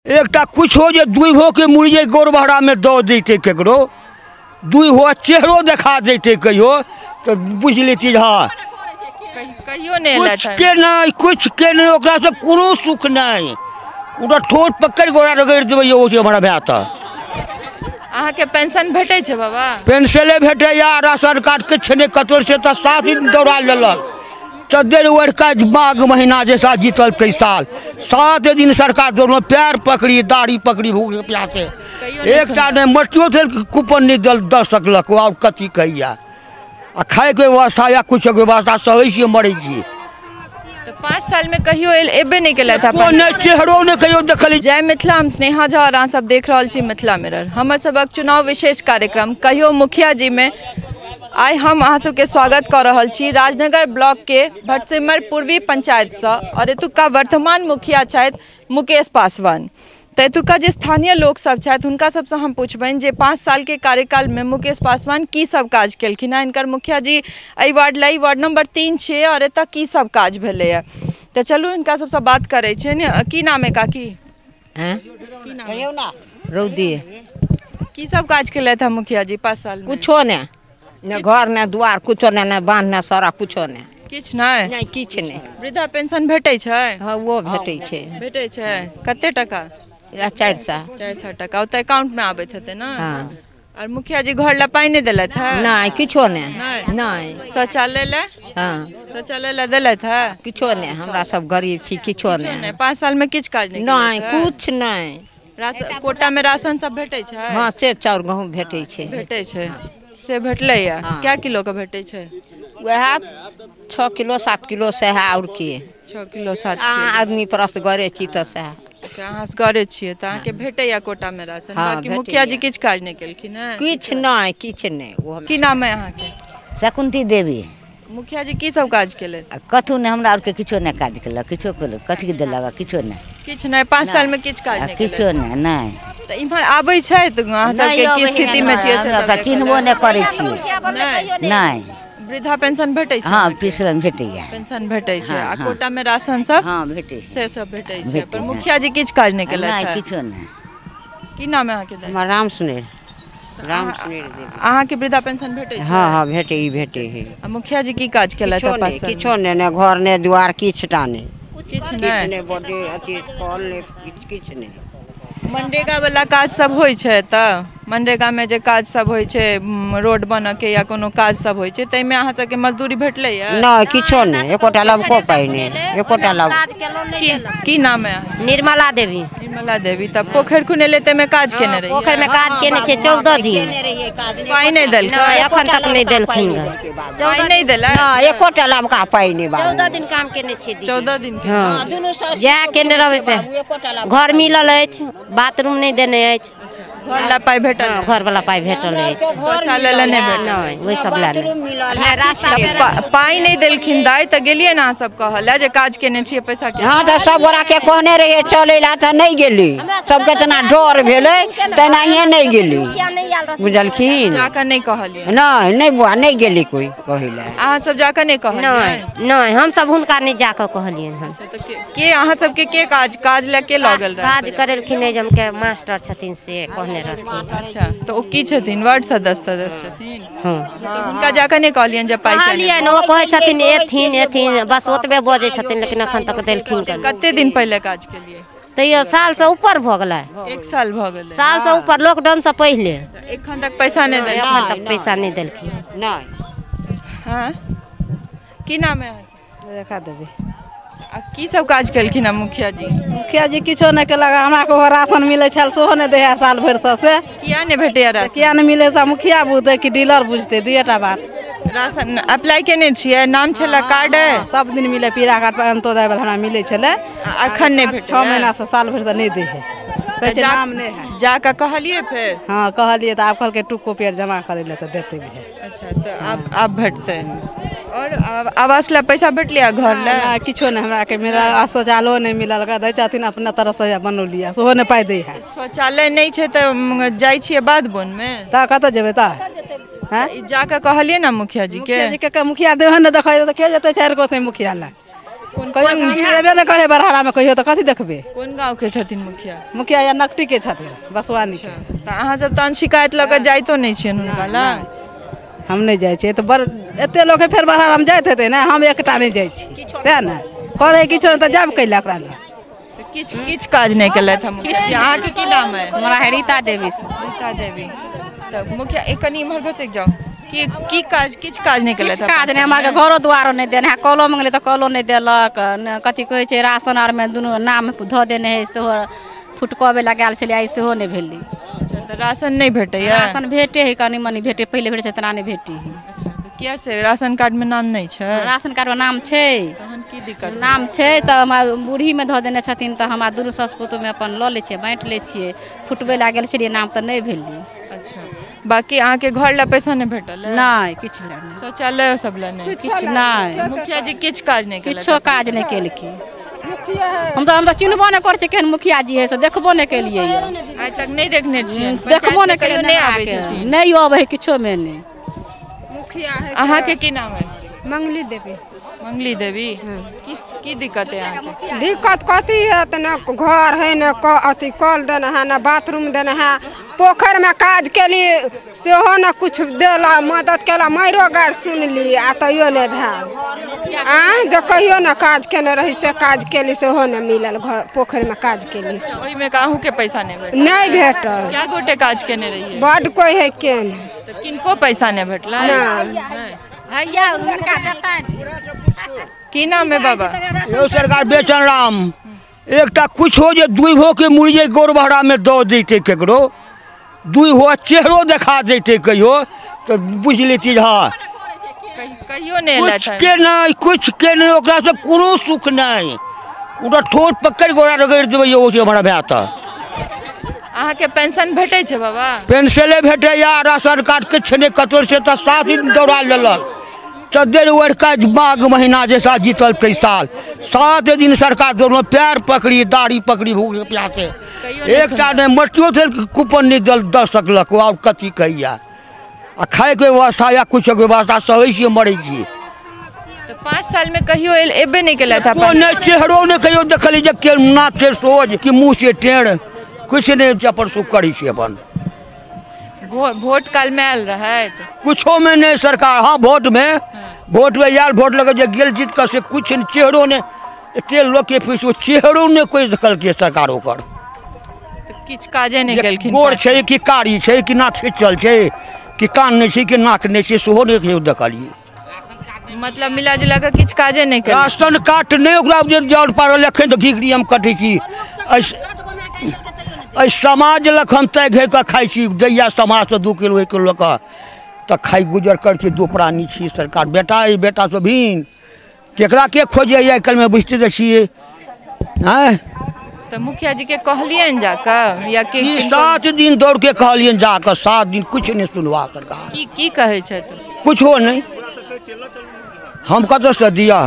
एकटा कुछो जे दुइभो के मुड़ी जे गोरबहरा में दऽ दैते केकरो, दुइभो चेहरो देखा दैते कहियो तऽ बुझि लेती। हँ, कहियो नहि कुछ के नहि, कुछ के नहि, ओकरासँ कोनो सुख नहि। ओकरा ठोर पकड़ि गोरा रगड़ि देबै ओ छै हमरा भाय। तऽ अहाँके पेंशन भेटै छै बाबा? पेंशने भेटैया, राशन कार्ड किछु नहि कतौ से तऽ 7 दिन दौड़ा लेलक। चद्दर ओढ़ि कऽ माघ महीना जैसा जीतल तै साल 7 दिन सरकार दौड़ल, पैर पकड़ी दाढ़ी पकड़ी भूख प्यासे, एकटा नहि मटियो कूपन नहि दऽ सकलक। आब कथी कहैया, आ खायके व्यवस्था या कुछोके व्यवस्था सहै छियै, मरै छियै। तऽ 5 सालमे कहियो एबे नहि केलथि, नहि चेहरो नहि कहियो देखली। जय मिथिला, हम स्नेहा झा और अहाँ सब देख रहल छी मिथिला मिरर। हमर सबक चुनाव विशेष कार्यक्रम कहियो मुखिया जी में आइ हम अहाँ सबके स्वागत कऽ रहल छी राजनगर ब्लॉक के भटसिमर पूर्वी पंचायतसँ और एतुका वर्तमान मुखिया छथि मुकेश पासवान। तऽ एतुका जे स्थानीय लोक सब छथि हुनका सबसँ हम पूछबनि जे 5 सालके कार्यकालमे मुकेश पासवान की सब काज केलखिन हँ, हिनकर मुखिया जी एहि वार्ड लए वार्ड नंबर 3 छै और एतऽ की सब काज भेलैए। तऽ चलू हिनका सबसँ बात करै छियनि। की नाम है काकी? कहियौ ना। रौदी। की सब काज केलथि हँ मुखिया जी 5 साल में? कुछो नहि, ने घर ने दुआर कुछो नहि, ने बान्ह ने सड़क कुछो नहि। किछु नहि? नहि, किछु नहि। वृद्धा पेंशन भेटै छै? हँ, वो भेटै छै। भेटै छै। कते टका? 400। 400 टका ओतऽ अकाउंट में आबैत हेतै ने? हँ। और मुखिया जी घर लए पाइ नहि देलथि हँ? नहि, किछो नहि। नहि। शौचालय लए? हँ, शौचालय लए देलथि हँ? किछो नहि, हमरा सब गरीब छी, किछो नहि। 5 साल में किछु काज नहि? नहि, कुछ नहि। राशन कोटा में राशन सब भेटै छै? हँ, से चाउर गहूँम भेटै छै। भेटै छै, से भेटलैया। क्या किलो के भेटै छै? वएह 6 किलो 7 किलो सएह। आओर की 6 किलो 7 किलो। आदमी परस गरे छी तऽ सएह। अच्छा, अहाँ असगरे छियै तऽ अहाँके भेटैया कोटा में राशन? बाकी मुखिया जी किछु काज नहि केलखिन हँ? किछु नहि, किछु नहि। की नाम है अहाँके? शकुंती देवी। मुखिया जी की सब काज केलथि? कथू नहि, हमरा आरके किछो नहि काज केलक, किछो केलक, कथी देलक, किछो नहि। किछु नहि? 5 साल में किछु काज नहि? किछो नहि। नहि तऽ इम्हर आबै छथि अहाँ सबके की स्थिति में छियै से चिन्हबो नहि करै छियै। नहि। वृद्धा पेंशन भेटै छै? हँ, पेंशन भेटैया। पेंशन भेटै छै। आ कोटा में राशन सब? हँ, भेटै से सब भेटै छै। पर मुखिया जी किछु काज नहि केलथि? नहि, किछो नहि। की नाम है अहाँके? हमर राम सुनेर। राम सुनेर देवी। अहाँके वृद्धा पेंशन भेटै छै? हँ हँ, भेटै, ई भेटै है। आ मुखिया जी की काज केलथि? किछो नहि, ने घर ने दुआर किछुटा नहि। किछु नहि? बॉडी अथी कल नहि, किछु नहि। मनरेगा वाला काज सब होइ छै तऽ? मनरेगा में जे काज सब होइ छै, रोड बनऽ के या कोनो काज सब होइ छै, ताहिमे अहाँ सबके मजदूरी भेटलैया? नहि, किछो नहि, एकोटा लबको पाइ नहि, एकोटा लब। की नाम है? निर्मला देवी। निर्मला देवी। तब पोखरि खुनेले ताहिमे काज केने रहियै? पोखरि में काज केने छै 14 दिन। पाइ नहि देलकै? एखन तक नहि देलखिन। पाइ नहि देलक? एकोटा लबका पाइ नहि। 14 दिन काम केने छियै। 14 दिन? जएह केने रहबै से। घर मिलल अछि, बाथरूम नहि देने अछि। घर ला पाइ भेटल? घर वाला पाइ भेटल अछि। शौचालय लए नहि भेटल? नहि, ओहि सब लए नहि। पाइ नहि देलखिन दाइ तऽ गेलियै ने अहाँ सब कहऽ लए जे काज केने छियै पैसा के? हँ, तऽ सब गोरा के कहने रहियै चलै लए तऽ नहि गेली, सबके जेना डर भेलै तेनाहिए नहि गेली, बुझलखिन? जाकऽ नहि कहलियै? नहि नहि बुआ, नहि गेली कोइ कहै लए। अहाँ सब जाकऽ नहि कहलियै? नहि, हमसब हुनका नहि जाकऽ कहलियनि हन। के अहाँ सबके के काज काज लए के लऽ गेल रहै? काज करेलखिन नहि, जमके मास्टर छथिन से कहने रहथिन। अच्छा, तऽ ओ की छथिन? वार्ड सदस्य छथिन? हँ। हुनका जाकऽ नहि कहलियनि जे पाइ कहलियनि? ओ कहै छथिन एथिन एथिन, बस ओतबे बजै छथिन, लेकिन एखन तक देलखिन। कते दिन पहिले काज केलियै? तैयो सालसँ ऊपर भऽ गेलै। 1 साल भऽ गेलै? सालसँ ऊपर, लॉकडाउनसँ पहिले। एखन तक पैसा नहि देलखिन? एखन तक पैसा नहि देलखिन। नहि। हँ, की नाम है अहाँके? रेखा देवी। आ की सब काज केलखिन हँ मुखिया जी? मुखिया जी किछो नहि केलक। हमरा के राशन मिलै छल सेहो नहि दै है साल भरिसँ। से किया नहि भेटैया राशन? किया नहि मिलै से मुखिया बुझतै कि डीलर बुझतै, दुएटा बात। राशन अप्लाई केने छियै? नाम छलै कार्ड? सब दिन मिलै, पीरा कार्ड पर अंत्योदय वाला हमरा मिलै छलै। अखन नहि भेटै? 6 महीनासँ साल भरिसँ नहि दै है, कहै छै नाम नहि है। जाकऽ कहलियै फेर? हँ, कहलियै तऽ आब कहलकै 2 कॉपी आर जमा करै लए तऽ देतै भी। अच्छा, तऽ आब भेटतै। और आवास लए पैसा भेटलै? घर लए? किछो नहि हमरा के मिलल, शौचालयो नहि मिलल, दै छथिन अपना तरफसँ बनौलियै सेहो नहि पाइ दै है। शौचालय नहि छै तऽ जाइ छियै बाध बोनमे? तऽ कतऽ जेबै तऽ? जाकऽ कहलियै ने मुखिया जी के? मुखिया जी के मुखिया देह नहि देखै तऽ के जेतै 4 गो से मुखिया लए? कहियो नहि करै बरहरामे कहियो तऽ कथी देखबै। कोन गाँवके छथिन मुखिया? मुखिया या नकटीके छथिन, बसवानीके। तऽ अहाँ सब तहन शिकायत लऽ कऽ जाइतो नहि छियनि हुनका लग? हम नहि जाइ छियै तऽ बड़ एते लोक फेर बरहरामे जाइत हेतै ने, हम एकटा नहि जाइ छी सएह ने। करै किछो नहि तऽ जायब कैला ओकरा लग? किछु किछु काज नहि केलथि हम। अहाँके की नाम है? हमरा है रीता देवी। रीता देवी। तऽ मुखिया एक कनि इम्हर घसकि जाउ। की की काज किछु काज नहि केलथि? किछु काज नहि, हमरा घरो दुआरो नहि देने है, कलो मंगलै तऽ कलो नहि देलक, कथी कहै छै राशन आरमे दुनू नाम धऽ देने है, सेहो फुटकबे लगायल छलै आइ सेहो नहि भेलै। अच्छा, तऽ राशन नहि भेटैया? राशन भेटे है, कनि मनि भेटे, पहिले भेटै छै तेना नहि भेटे है। अच्छा, तऽ किया से राशन कार्डमे नाम नहि छै? राशन कार्डमे नाम छै। तहन की दिक्कत? नाम छै तऽ हमरा बूढ़ीमे धऽ देने छथिन तऽ हमरा दुनू सास पुतोहमे अपन लऽ लै छियै, बाँटि लै छियै। फुटबै लागल छलियै नाम तऽ नहि भेलै। अच्छा, बाकी अहाँके घर लए पैसा नहि भेटल? नहि, किछु नहि। शौचालय सब लए नहि? किछु नहि। मुखिया जी किछु काज नहि केलथि? किछो काज नहि केलखिन। हम तऽ चिन्हबो नहि करै छियै केहन मुखिया जी है, से देखबो नहि केलियै, आइ तक नहि देखने छियै, देखबो नहि केलियै, नहि आबै छथिन, नहि अबै है किछोमे नहि। अहाँके की नाम है? मंगली देवी। मंगली देवी। की दिक्कत है अहाँके? दिक्कत कथी है तऽ ने घर है, ने अथी कल देने है, ने बाथरूम देने है। पोखरिमे काज केली सेहो ने किछु देला, मदद केला, मारियो गारि सुनली आ तैयो नहि भेल। आँय जे कहियो ने काज केने रही से काज केली सेहो नहि मिलल। घर पोखरिमे काज केली से ओहिमे अहूँके पैसा नहि भेटल? नहि भेटल। कए गोटे काज केने रहियै? बड्ड कोइ है केने। तऽ किनको पैसा नहि भेटलै? नहि। की नाम है बाबा? यौ सरकार बेचन राम। एकटा कुछो जे दुइभो के मुड़िए गोरबहरा में दऽ देते, केकरो दुइभो चेहरो देखा देते कहियो तऽ बुझि लेती। हँ, कहियो नहि कुछ के नहि, कुछ के नहि, ओकरा से कोनो सुख नहि। ओकरा ठोर पकड़ि गोरा रगड़ि देबै ओ से हमरा भाय। तऽ अहाँके पेंशन भेटै छै बाबा? पेंशने भेटैया, राशन कार्ड किछु नहि कतौ से तऽ 7 दिन दौड़ा लेलक। चद्दर ओढ़ि कऽ माघ महीना जैसा जीतल तै साल 7 दिन सरकार दौड़ल, पैर पकड़ी दाढ़ी पकड़ी भूख प्यासे, एकटा नहि मटियो तेल कूपन नहि दऽ सकलक। आब कथी कहैया? आ खायके व्यवस्था या किछुके व्यवस्था सहै छियै, मरै छियै। तऽ 5 सालमे कहियो एबे नहि केलथि? नहि, चेहरो नहि कहियो देखलियै जे के नाक छै सोझ कि मुँह छै टेढ़, किछु नहि। अपन सुख करै छी अपन। भोट कालमे आयल रहथि? कुछोमे नहि सरकार। हाँ, भोटमे आयल, भोट लगे जे गेल जीत कऽ से किछु नहि, चेहरो नहि, एते लोकके फीस चेहरो नहि कोइ देखलकै सरकार ओकर। किछु काजे नहि केलखिन। गोर छै कि कारी छै कि नाक खिचल छै कि कान नहि छै कि नाक नहि छै, सेहो नहि कहियो देखलियै। मतलब मिला जुला कऽ किछु काजे नहि केलखिन। राशन कार्ड नहि ओकरा जे जल पारल। एखन तऽ घिघरी हम कटै छी, एहि समाज लग हम तय घेर कऽ खाइ छी, दैया समाजसँ 2 किलो 1 किलो कऽ तऽ खाइ गुजर करै छी। 2 प्राणी छी सरकार, बेटा अइ बेटासँ भिन्न, केकरा के खोजैए आइ काल्हिमे बुझिते तऽ छियै। आँय, तऽ मुखिया जी के कहलियनि जाकऽ या कि 7 दिन दौड़ के कहलियनि जाकऽ, 7 दिन किछु नहि सुनवा सरकार। की की कहै छथि? कुछो नहि। हम कतऽसँ दिअ?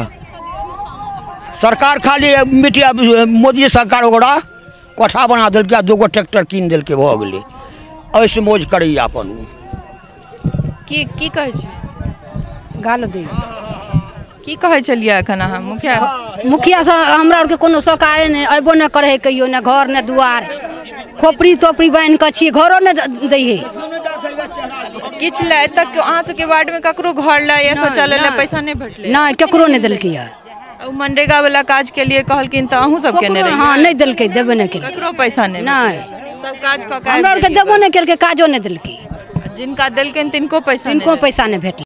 सरकार खाली मिटिया मोदी सरकार ओकरा कोठा बना देलकै आ 2 गो ट्रैक्टर कीन देलकै, भऽ गेलै। एहिसँ मौज करैया अपन ओ। की की कहै छी? गालो दी। की कहै छलियै एखन अहाँ? मुखिया मुखिया से हमरा आरके कोनो सरकारे नहि अयबो नहि करै है कहियो, ने घर ने दुआर, खोपड़ी तोपड़ी बान्हि कऽ छियै, घरो नहि दै है किछु लए। तक अहाँ सबके वार्डमे ककरो घर लए या शौचालय लए पैसा नहि भेटलै? नहि, केकरो नहि देलकै। मनरेगा वाला काज के लिए कहलखिन तऽ अहूँ सब केने रहियै? हाँ, नहि देलकै, देबे नहि केलकै, ककरो पैसा नहि, नहि, सब काज कऽ हमरा आरके देबो नहि केलकै, काजो नहि देलकै। जिनका देलकनि तिनको पैसा तिनको पैसा नहि भेटलै।